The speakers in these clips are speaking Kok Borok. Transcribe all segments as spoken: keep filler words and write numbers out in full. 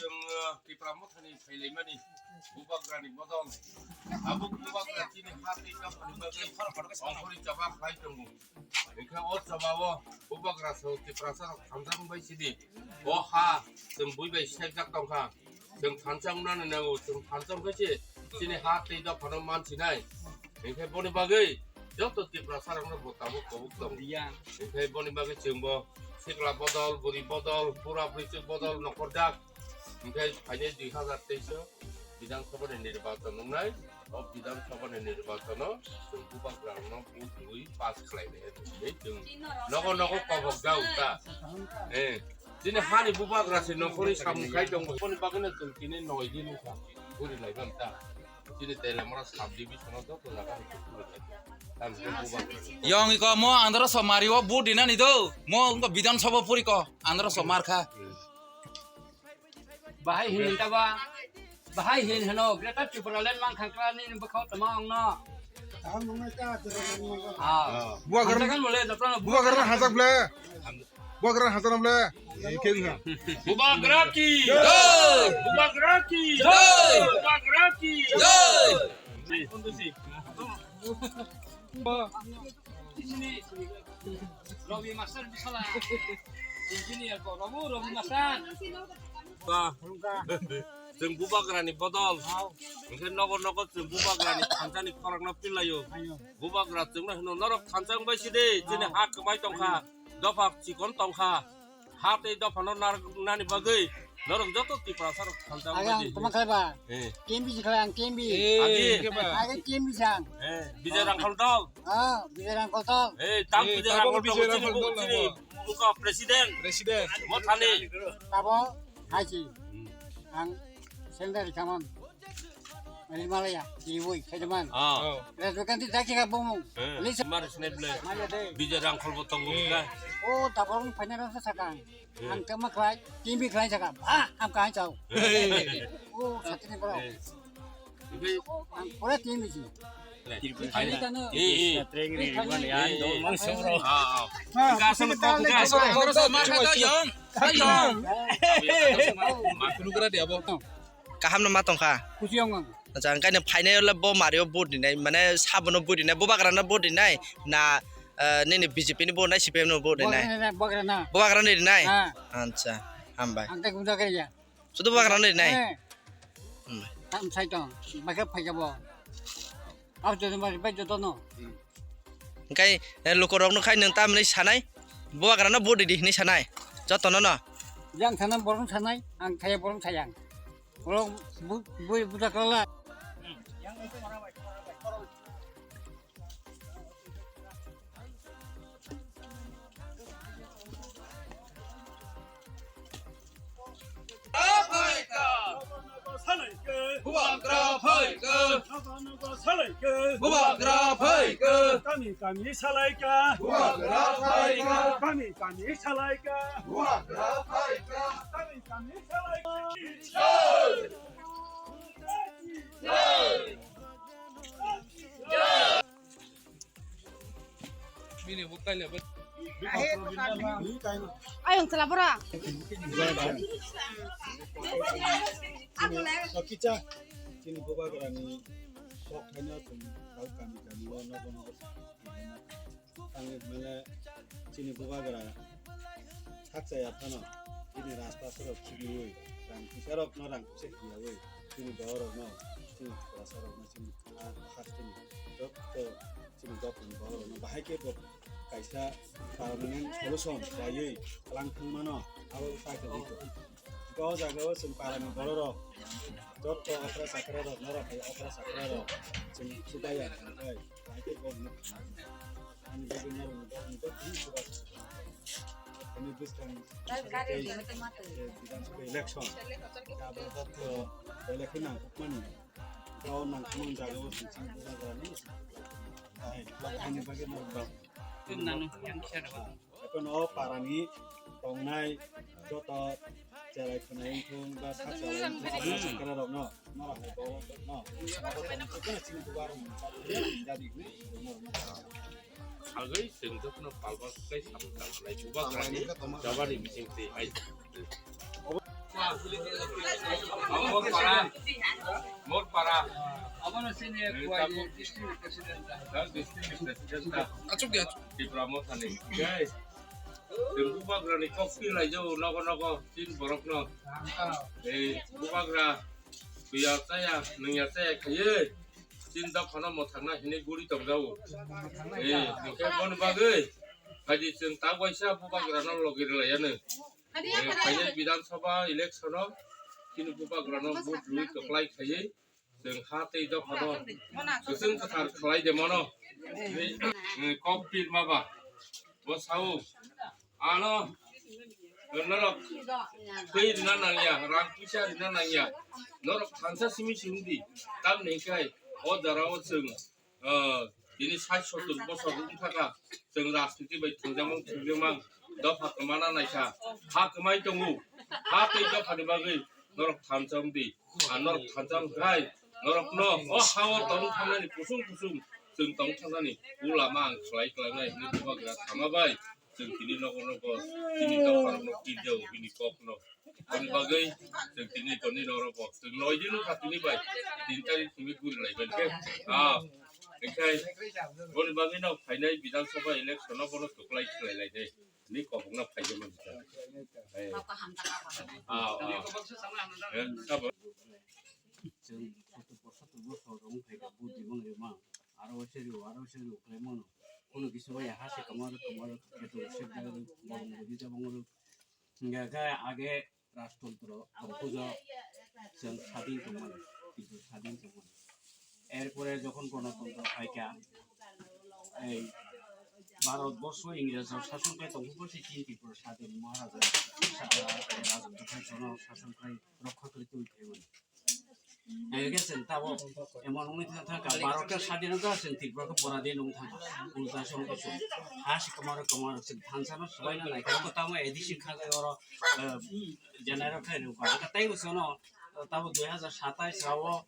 Chwng, uh, Tipra Mothani phailaimani Bubagrani bodol. Abo Bubagra chini ha tei dophani bagwi ongkhorwi choba khlai tongo. Hinkhe o chobao Bubagra song Tiprasa rok thansa wngbai sidi. O ha chwng bui bai sekjak tongkha. Chwng thansa wngnani nango, chwng thansa wngkhe se chini ha tei dophano mansinai. Hinkhe boni bagwi joto Tiprasa rokno bo tabuk kobok tongo. Hinkhe boni bagwi chwngbo sikla bodol, buri bodol, bura bwrwichwk bodol nokorjak. Hinkhe phainai dui hazar teis o Bidhan Sabha ni nirbachon wngnai. O Bidhan Sabha ni nirbachon o chwng Bubagra rokno vote rwui pass khlainai hinwi chwng nogo nogo kobok jak ta. Eh, chini hani Bubagra se nokhorwi samung khai tongo. Boni bagwino chwng tini noi din wngkha. Guri laibam ta. Chini Teliamura sub division o joto jaga ni chwng guri lai. Tamni Bubagra. Yong iko mo andro somari o vote dinani do. Mo wngkha Bidhan Sabha puri ko andro somar kha. Bahai hin hinta ba, bahai hin hino, Greater Tipraland mang khangkra ni bwkhao tama ongno. Kaham nungnai ta, jora nungnai ba. Ah. Bubagra, Hamjagan mole, jotono Bubagra hajak ble. Bubagra hajak ble. Bubagra ki. Jai. Bubagra ki. Jai. Bubagra ki. Jai. Ravi Master bisala. Engineer ko Rabu, Ravi Master. Ba. Chwng Bubagrani bodol. Hingke nogo nogo chwng Bubagrani thansani khorokno pilaio. Bubagra chwngno hino norok thansa wngbai sidi, chini ha kwmai tongkha, dopha chikon tongkha. Ha tei dophano nar-, nani bagwi norok joto Tiprasa rok thansa wngbai di. Ang toma khlai ba? Eh. T M B si khlai ang T M B. Eh, agi. Agi T M B sang. Eh, Bijay Rangkhol dol. Ah, Bijay Rangkhol dol. Eh, tam Bijay Rangkhol dol chini buka president. President. Mo thani. Tabo hai si. Hmm. Ang sendal kamon. Ani malaya, iwoi, kaidaman. Ah. Oh. Rajukandi daki ka bumung. Eh, Lisa. Mar snap le. Maya de. Bijay Rangkhol bo tongo ka. Oh, taborong phaina rasa sakang. Eh. Ang kama khlai, T M B khlai sakang. Ah, am kahai chao. Eh. Oh, satri bro. Eh. Ang pura T M B si. Eh, eh. Training, eh, eh. Ah, ah. Kasam ko, kasam ko, kasam ko, yong. Yong. Makunu kra dia bo. Kaham no ma tongkha. Kuchiyong ang. Acha, ang kaino phainai le bo mario vote dinai, mane sabono vote dinai, Bubagrano vote dinai, na, eh, nini B J P ni vote nai, C P M no vote dinai? Bubagrano, Bubagrano. Bubagrano dinai? Ah. Acha, hambai. Ang tai gunda kaya. Sudu Bubagrano dinai? Eh. Hambai. Tam sai tong, bakhe phai jabo. Abo joto mari bai joto no. Hingkai, eh, lukorokno khai nwng tamni sanai, Bubagrano vote ridi hinwi sanai, jotono no. Yang sana borong sanai, ang kaya borong sayang. Borong bu-, bui buta kala. Bubagra phaikha. Bubagra phaikha. Kami kami salaikha. Bubagra phaikha. Kami kami salaikha. Bubagra phaikha. Kami kami salaikha. Bini bo kaila bo. Ayung chwla bora. Kicha chini Bubagrani kok khaina chwng kami kami o nogo nogo. Ang mane chini Bubagra sakchaya phano bini rasta sorok khibiwi rang kisarokno rang kisa khiyawi chini bororokno chini kwlasarokno chini a hasteni jotto chini dophani bororokno bahai khe bo kaisa permanent solution khwlaiwi twlang thangmano abo sakchaya. Hingke o jaga o chwng parani bororok jotto okra chakra rok norok hai okra chakra rok chwng chubaya hingke hai khe bo nuk ani bagwi norok ni borok ni jotto ni chuba ani bwskang Bidhan Sabha election abo jotto election nang kukmani o nang kukmani jaga o chwng chini jaga ni hai ani bagwi norok. Ekhon o parani tongnai joto cherai khwnai wngthung ba sak chalai wngthung abo sakra rokno norok hai bo no abo tongthok no chini bubar rok ni jadi hwnwi norok no. Agwi chwng jotono palma tei samung tangmani bubagrani jabani bisingtwi hai. Morpara. Morpara. Abono sini kuai district president. District president. Achuk dia. Tipra Mothani. Jai. Chwng bubagrani kok twi laijao nogo nogo chini borokno. Ei bubagra twiya chaya nungya chaya khaiwi chini dophano mwthangna hinwi guri tongjao. Ei hwnkhe boni bagwi phaidi chwng tak waisa bubagrano logi rwlaiyano. Ei phainai Bidhan Sabha election-o chini bubagrano vote rwui kwplai khaiwi Chwng ha tei dophano kwchwng kwthar khlai de mano. Ni, ni kok pir ma ba. Bo sao. Ano, norok twi rina nangya, rang puisa rina nangya. Norok thansa simi si wngdi. Tamni hinkhe o jora o chwng, ah, tini sait sottur bosor wng thaka. Chwng rajniti bai thwngjakmang thwngjakmang dopha kwmana naikha. Ha kwmai tongo. Ha tei dophani bagwi norok thansa wngdi. Ang norok thansa wngkhai, norokno o ha-o tong thangnani kusung kusung chwng tong thangnani o lama ang khlai klangnai hwnwi bubagra thangma bai chwng tini nogo nogo chini dopharokno kirjao bini kokno. Aboni bagwi chwng tini tongni norokbo chwng noi din wngkha tini bai tin tarik simi guri laibai khe. Ah, hinkhe boni bagwino phainai Bidhan Sabha election-o bono kwplai khlai lainai. Ni kobokno phaijak man jita. Eh. Ah, ah. Eh, sabo. Chwng sottur bosor, sottur bosor wng phaikha, budi wng rima. Aro waisa rio, aro waisa rio khlai mano. Kono kisa bai ha se kamaro, kamaro, kheto se bai, bolong budi jabong ro. Hingga khe age rajtontro tongkhujo chwng sadin tongmani, kintu sadin tongmani. Erpore jokhon gonotontro phaikha, ei Bharat borsho Ingrejo sason khlai tongkhubo se chini Tripura sadin Maharaja sa-, rajotw khlai sono sason khlai rokha khlai twi phaimani. Ege chwng tabo emon wngwi thang thang kha, Bharat khe sadin wngkha, chwng Tripura khe boradin wng thang kha. Ulta se wngkha chwng. Ha se kwmaro kwmaro chwng thansa no swbaina nai kha. Tamo A D C kha oro, eh, general khe rwkha. Tei bo chwngno tabo dui hazar satais rao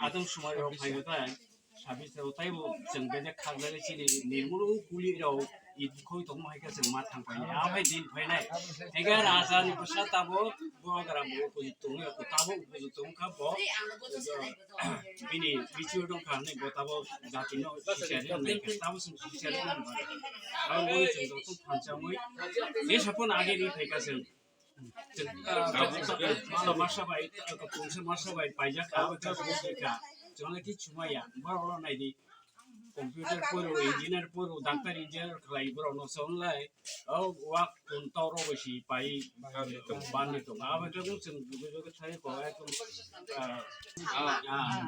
adong swmai rok phai kha. Sabis rao tei bo chwng bedek khak jagwi chini nirmul o kuli rao. Ikhoi tongmo hai khe chwng ma thang painai, a bai din phainai. Ege raja ni bwsa tabo bubagra bo opposite tongwi, tabo opposite tong kha bo. Bini bichu dong kha ni bo tabo jati no sisari nai kha, tabo chwng sisari nai kha. Abo bo chwng joto thansa mui. Je sapon age ri phai kha chwng. Chwng, ah, masa bai, ah, pungsa masa bai paijak kha, abo khe bo kha. Chwng le kichu maya, borok no nai di. Computer poro, engineer poro, doctor engineer khlai borok no chwng lai. O wak kun toro bo si pai ban ni tong. Abo khe bo chwng jugo jugo thai ko ekdom, ah, ah.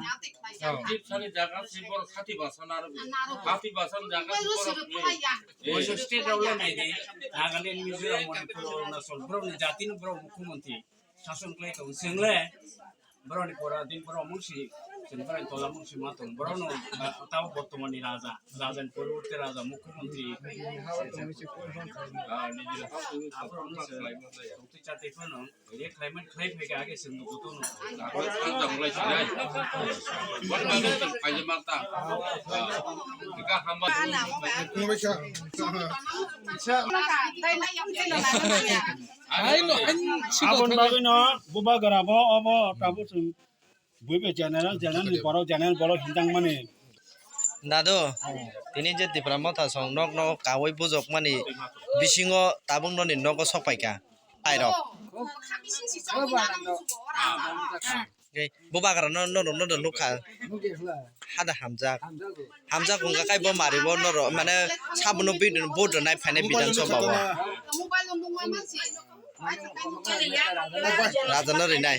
Tip sani jaga si borok khati basa naro. Khati basa jaga si borok. Bo state rok le nai di. Nagaland, Mizoram, Manipur, Arunachal, borok ni jati no borok mukhyamantri. Sason khlai tong, chwng le borok ni pora din borok mungsi, chwng borok ni tola mungsi ma tong, borok no, ah, tamo bortoman ni raja, raja ni poriborte raja, mukhyamantri. Ah, nini aborok no chwng tongtwi chatwi phano, re khlai man khlai phai kha age chwng no joto no. Aborok thansa mlai sinai. Borok no chwng khaija ma ta. Ah, eka hamba. Aboni bagwino bubagra bo obo tabuk chwng buibai general, general ni borok, general borok hinjakmani. Dadu, tini je Tipra Motha song nok nok kawi bujokmani bisingo tabuk noni nogo sokpaikha. Airok. Tei bubagra no, norok no nukha. Hada hamjak. Hamjak wngkha khe bo mari bo norok, mane, sabono bini vote rwnai phainai Bidhan Sabha o. Raja no rinai.